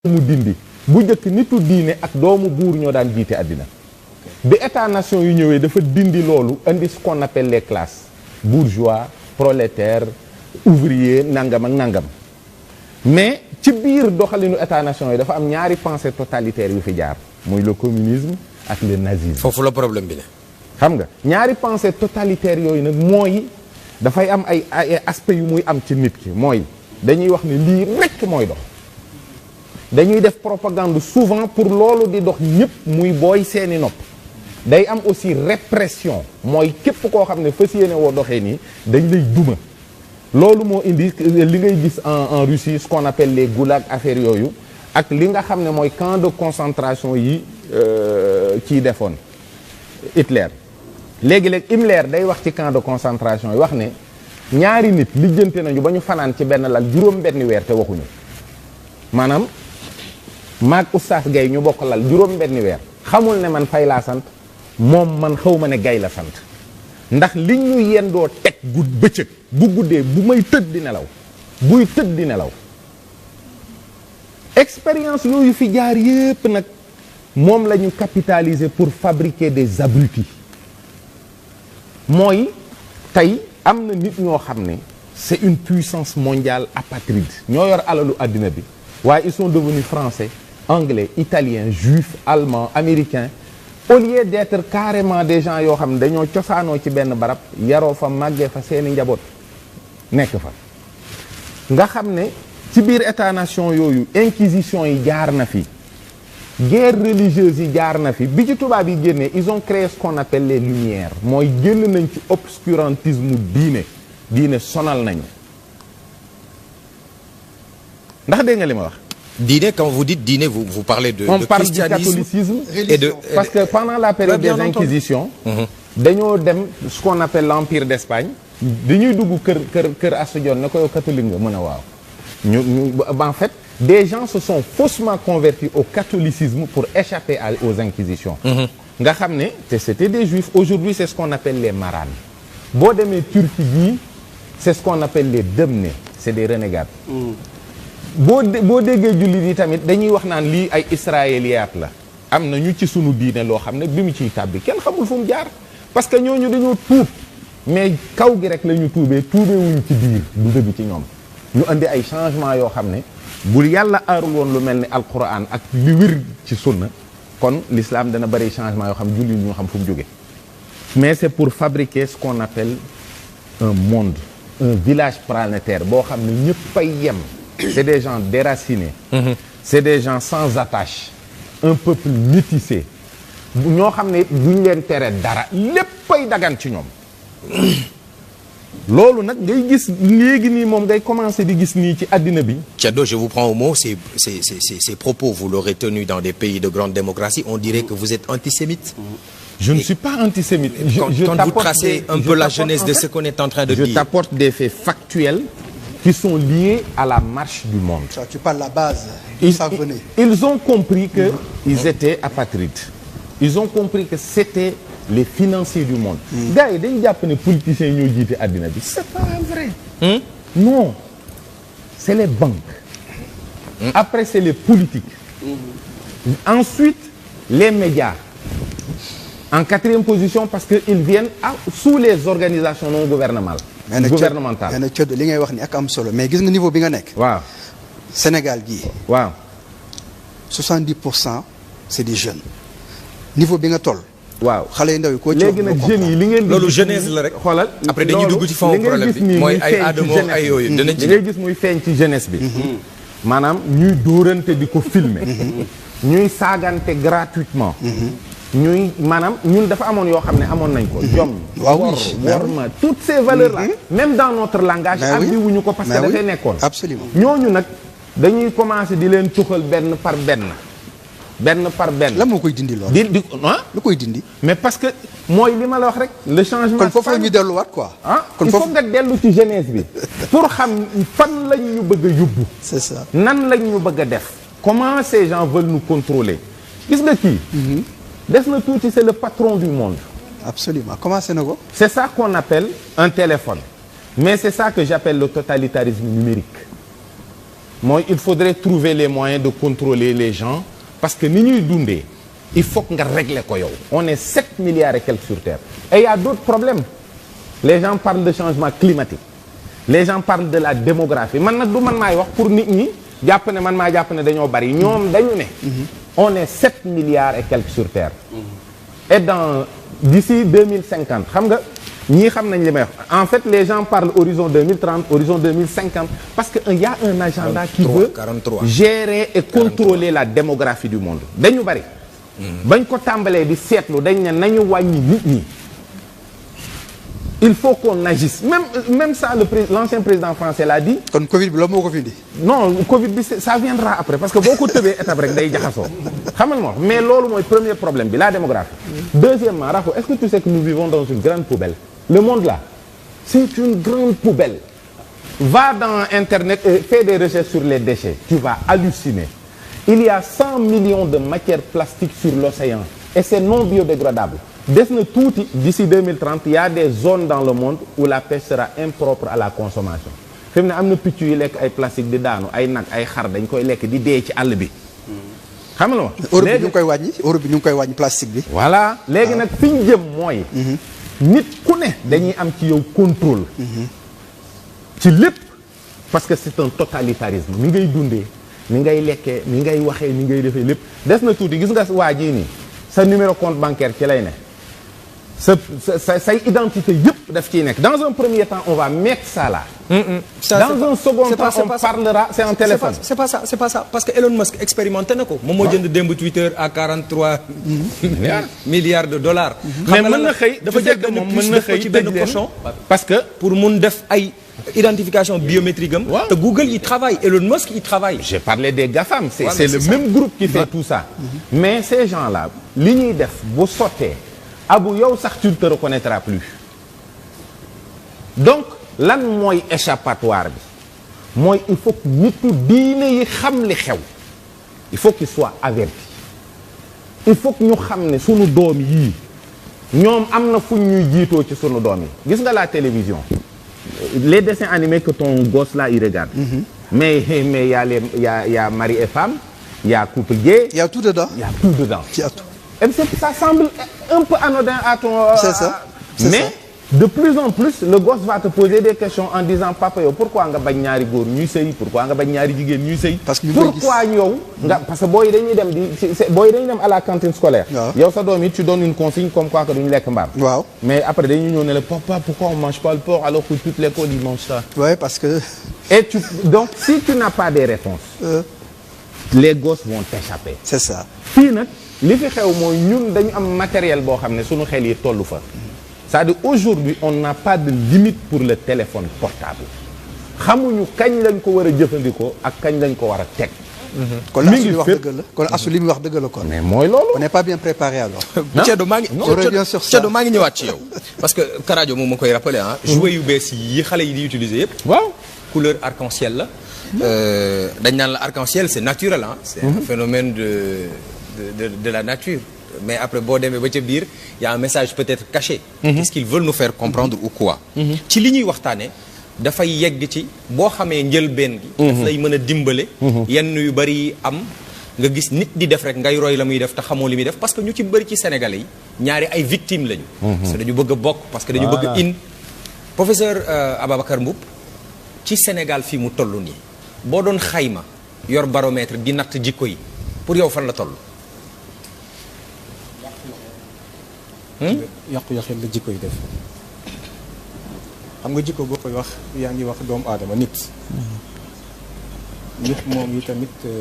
mu dindi bu njëkk nitu diine ak doomu buur ñoo daan jiite àddina bi état nation yu ñëwee dafa dindi loolu indi ce qu'on appelle les classes bourgeois prolétaire ouvrier nangam ak nangam mais ci biir doxalinu état nation yi dafa am ñaari pensée totalitaire yu fi jaar muy le communisme ak le nazisme. foofu la problème bi ne. xam nga ñaari pensée totalitaire yooyu nag mooy dafay am ay aspect yu muy am ci nit ki mooy dañuy wax ne lii rekk mooy dox dañuy def propagande souvent pour loolu di dox ñëpp muy booy seeni nopp day am aussi répression mooy képp koo xam ne fas yéene woo doxee nii dañ lay duma loolu moo indi li ngay gis en Russie ce qu'on appelle les goulag affaires yooyu ak li nga xam ne mooy camp de concentration yi ciy defoon Hitler léegi-léeg Himmler day wax ci camp de concentration yi wax ne ñaari nit lijjante nañu ba ñu fanaan ci benn lal juróom benn weer te waxuñu maanaam maag Oustaz Gaye ñu bokk lal juróom benn weer xamul ne man Fay laa sant moom man xaw ma ne Gaye la sant ndax li ñu yendoo teg bëccëg bu guddee bu may tëdd di nelaw buy tëdd di nelaw expérience yooyu fi jaar yépp nag moom la ñu capitaliser pour fabriquer des abrutis mooy tey am na nit ñoo xam ne c'est une puissance mondiale apatride ñoo yor alalu àddina bi waaye ils sont devenus français anglais italien juif allemand américain au lieu d'être carrément des gens yoo xam ne dañoo cosaanoo ci benn barab yaroo fa màggee fa seeni njaboot nekk fa nga xam ne ci biir état nation yooyu inquisition yi jaar na fi guerre religieuse yi jaar na fi bi ci tubaab yi génnee ils ont créé ce qu'on appelle les lumières mooy génn nañ ci obscurantisme diine sonal nañu ndax dégg nga li ma wax. Diine, quand vous dites diine, vous parlez de on de parle du christianisme catholicisme et de parce que pendant la période des inquisitions dañoo dem ce qu'on appelle l'empire d'Espagne dañuy dugg kër Astou Dione ne ko yow catholique nga mën a waaw ñu en fait des gens se sont faussement convertis au catholicisme pour échapper aux inquisitions nga xam ne te c'était des juifs aujourd'hui c'est ce qu'on appelle les marânes boo demee Turquie gii c'est ce qu'on appelle les damnés c'est des renégats boo déggee jullit yi tamit dañuy wax naan lii ay israéliyaat la am na ñu ci sunu diine loo xam ne bi mu ciy tàbbi kenn xamul fu mu jaar parce que ñooñu dañoo tuub mais kaw gi rek la ñu tuubee wuñ ci biir du dëgg ci ñoom ñu indi ay changement yoo xam ne bul yàlla aarul woon lu mel ni alquran ak li wér ci sunna kon l'islam dana bari changement yoo xam jullit ñu xam fu mu jóge mais c'est pour fabriquer ce qu'on appelle un monde un village planétaire boo xam ne ñëpp ay yem c'est des gens déracinés c'est des gens sans attache un peuple métissé ñoo xam ne duñ leen tere dara léppay dagan ci ñoom loolu nag ngay gis léegi nii moom ngay commencer di gis nii ci àddina bi. Thiado, je vous prends au mot, ces propos, vous l'aurez tenu dans des pays de grande démocratie, on dirait que vous êtes antisémite. Je ne suis pas antisémite. Quand vous tracez un peu la genèse de ce qu'on est en train de dire. Je t'apporte des faits factuels qui sont liés à la marche du monde. Tu parles la base. Ils ont compris que ils étaient apatrides. Ils ont compris que c'était les financiers du monde. Gars yi dañu jàpp ne politiciens yi ñoo jiite àddina bi c'est pas vrai. Non, c'est les banques. Après c'est les politiques. Ensuite les médias. En quatrième position parce que ils viennent sous les organisations non gouvernementales. mais nag Thiado li ngay wax ni ak am solo mais gis nga niveau bi nga nekk. waaw Sénégal gii. waaw 70% c'est des jeunes. niveau bi nga toll. waaw xale yu ndaw yi koo ci léegi nag jeunes yi li ngeen. loolu jeunesse la rek. xoolal après dañuy dugg ci fond problème bi mooy ay Adamo ay yooyu danañ ci. li ngay gis muy feeñ ci jeunesse bi. maanaam ñuy dóorante di ko filmer. ñuy saagante gratuitement. ñuy maanaam ñun dafa amoon yoo xam ne amoon nañ ko. jom wor ma toutes ces valeurs là. même dans notre langage. abbi wuñu ko parce que dafay nekkoon. absolument ñooñu nag dañuy commencer di leen tuxal benn par benn. la moo koy dindi loolu. lu koy dindi. mais parce que mooy li ma la wax rek. le changement kon foofu la ñu delluwaat quoi. kon il faut nga dellu ci jeunesse bi. pour xam fan lañ ñu bëgg a yóbbu. c'est ça nan lañ ñu bëgg a def. comment ces gens veulent nous contrôler. gis nga kii. des na tuuti c'est le patron du monde. absolument commencé na ko. c'est ça qu'on appelle un téléphone. mais c'est ça que j'appelle le totalitarisme numérique. mooy il faudrait trouver les moyens de contrôler les gens parce que ni ñuy dundee il faut que nga régler ko yow. On est 7 milliards et quelques sur terre et il y a d'autres problèmes. Les gens parlent de changement climatique, les gens parlent de la démographie. Man nag du man maay wax pour nit ñi jàpp ne man maa jàpp ne dañoo bari ñoom dañu ne on est 7 milliards et quelques sur terre et d'ici 2050 xam nga ñii xam nañ li may wax en fait les gens parlent horizon 2030 horizon 2050 parce que il y a un agenda qui veut 43. gérer et contrôler la démographie du monde dañu bari bañ ko tàmbalee di seetlu dañ ne nañu wàññi nit ñi. Il faut qu'on agisse même ça l'ancien président français l'a dit. kon Covid bi la moo ko fi indi. non Covid bi ça viendra après parce que boo ko tëbee étape rek day jaxasoo. xamal ma mais loolu mooy premier problème bi la démographie. Deuxièmement Rakhou est-ce que tu sais que nous vivons dans une grande poubelle. Le monde là c'est une grande poubelle. Va dans internet et fais des recherches sur les déchets. Tu vas halluciner. Il y a 100 millions de matières plastiques sur l'océan et c'est non biodégradable. Des na tuuti d'ici 2030 il y a des zones dans le monde où la pêche sera impropre à la consommation fi mu ne am na picc yu lekk ay plastique di daanu ay nag ay xar dañ koy lekk di dee ci àll bi xam nga Europe bi ñu ngi koy wàññi Europe bi ñu ngi koy wàññi plastique bi. voilà léegi nag fi ñu jëm mooy nit ku ne dañuy am ci yow contrôle ci lépp parce que c'est un totalitarisme ni ngay dundee ni ngay lekkee ni ngay waxee ni ngay defee lépp des na tuuti gis nga waa jii nii sa numéro compte bancaire ci lay ne say identité yëpp daf ciy nekk dans un premier temps on va mettre ça là. Dans un second temps on parlera c'est un téléphone. C'est pas ça parce que Elon Musk expérimenté na ko. moom moo jënd démb Twitter à 43 milliards de dollars. mais mën na xëy dafa jël moom mën na xëy ci benn cochon. parce que pour mun def ay identification biométrique am. te Google il travaille Elon Musk il travaille. j'ai parlé des GAFAM c'est le même groupe qui fait tout ça. mais ces gens là li ñuy def bu sottee. Abu yow sax tu ne te reconnaîtras plus donc lan mooy échappatoire bi mooy il faut que nitu diine yi xam li xew il faut qu'ils soient avertis il faut que ñu xam ne sunu doom yii ñoom am na fu ñuy jiitoo ci sunu doom yi gis nga la télévision les dessins animés que ton gosse là il regarde mais y a y a mari et femme y a couple gay y a tout dedans y a tout et ça semble un peu anodin à ton c'est ça mais de plus en plus le gosse va te poser des questions en disant papa yow pourquoi nga bañ ñaari góor ñuy sëy pourquoi nga bañ ñaari jigéen ñuy sëy pourquoi yow nga parce que booy dañuy dem à la cantine scolaire yow sa doom it tu donnes une consigne comme quoi que duñu lekk mbaam waaw mais après dañuy ñëw ne la papa pourquoi on mange pas le porc alors que toute l'école ils mangent ça parce que et donc si tu n'as pas des réponses les gosses vont t'échapper c'est ça fii nag li fi xew mooy ñun dañu am matériel boo xam ne suñu xel yi tollu fa c'est-à-dire aujourd'hui on n'a pas de limite pour le téléphone portable xamuñu kañ lañ ko war a jëfandikoo ak kañ lañ ko war a teg. kon li muy wax dëgg la kon asu li muy wax dëgg la kon. mais mooy loolu. on n'est pas bien préparé alors. Ceddo maa ngi ñëwaat ci yow. parce que Karajo moom ma koy rappelé jouet yu bees yi xale yi di utiliser yëpp. waaw couleur arc-en-ciel la. dañ naan la arc-en-ciel c'est naturel c'est un phénomène de la nature. mais après boo demee ba ca biir y a un message peut-être caché. Qu'est-ce qu'ils veulent nous faire comprendre ou quoi. ci li ñuy waxtaane dafay yegg ci boo xamee njëlbeen gi. daf lay mën a dimbale. yenn yu bari am nga gis nit di def rek ngay roy la muy def te xamoo li muy def parce que ñu ci bëri ci Sénégalais yi ñaari ay victimes lañu. parce que dañu bëgg a bokk parce que dañu bëgg professeur Ababacar Mboup ci Sénégal fii mu toll nii boo doon xayma yor baromètre di natt jikko yi pour yow fan la toll. yàqu-yàqu la jikko yi def xam nga jikko boo koy wax yaa ngi wax doomu aadama nit moom yi tamit